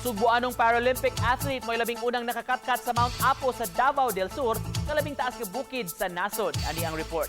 Sugbuanong Paralympic athlete mo'y labing unang nakakatkat sa Mount Apo sa Davao del Sur, kalabing taas nga bukid sa nasod. Ani ang report.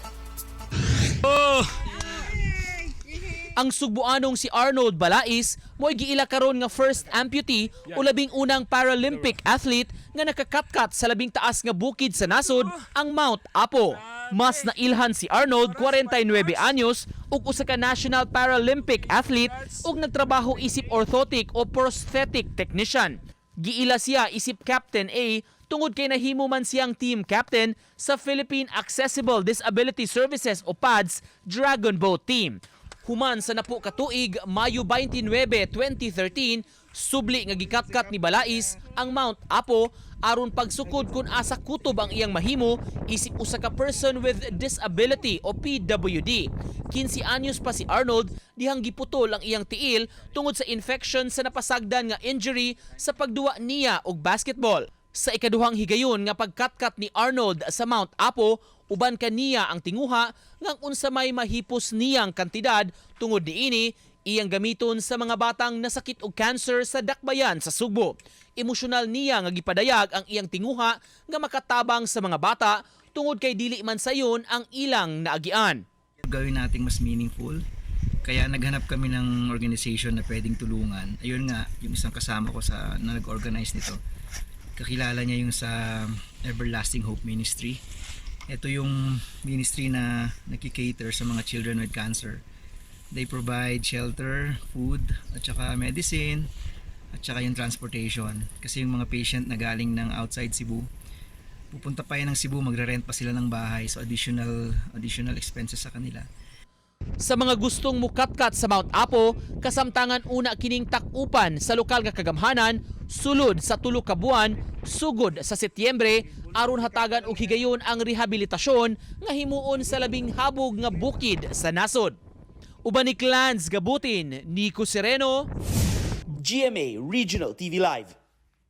Ang Sugbuanong si Arnold Balais mo'y giila karon nga first amputee o labing unang Paralympic athlete nga nakakatkat sa labing taas nga bukid sa nasod, ang Mount Apo. Mas nailhan si Arnold, 49 anyos, ug usa ka national Paralympic athlete ug nagtrabaho isip orthotic o prosthetic technician. Giila siya isip Captain A tungod kay nahimo man siyang team captain sa Philippine Accessible Disability Services o PADS Dragon Boat Team. Human sa napo ka tuig, Mayo 29, 2013, subli nga gikatkat ni Balais ang Mount Apo aron pagsukod kung asa kutob ang iyang mahimo isip usa ka person with disability o PWD. 15 anyos pa si Arnold dihang giputol ang iyang tiil tungod sa infection sa napasagdan nga injury sa pagduwa niya og basketball. Sa ikaduhang higayon nga pagkatkat ni Arnold sa Mount Apo, uban kaniya ang tinguha nga ang unsa may mahipos niyang kantidad tungod niini, iyang gamiton sa mga batang nasakit og cancer sa dakbayan sa Sugbo. Emosyonal niya nga gipadayag ang iyang tinguha nga makatabang sa mga bata tungod kay dili man sayon ang ilang naagian. Gawin nating mas meaningful. Kaya naghanap kami ng organization na pwedeng tulungan. Ayun nga, yung isang kasama ko sa na nag-organize nito. Kakilala niya yung sa Everlasting Hope Ministry. Ito yung ministry na nagki-cater sa mga children with cancer. They provide shelter, food, at saka medicine, at saka yung transportation. Kasi yung mga patient na galing ng outside Cebu, pupunta pa yan ng Cebu, magre-rent pa sila ng bahay. So additional expenses sa kanila. Sa mga gustong mukatkat sa Mount Apo, kasamtangan una kining takupan sa lokal nga kagamhanan sulod sa 3 ka buwan sugod sa Setyembre aron hatagan og higayon ang rehabilitasyon nga himuon sa labing habog nga bukid sa nasod. Uban ni Clans Gabutin, Nico Sereno, GMA Regional TV Live.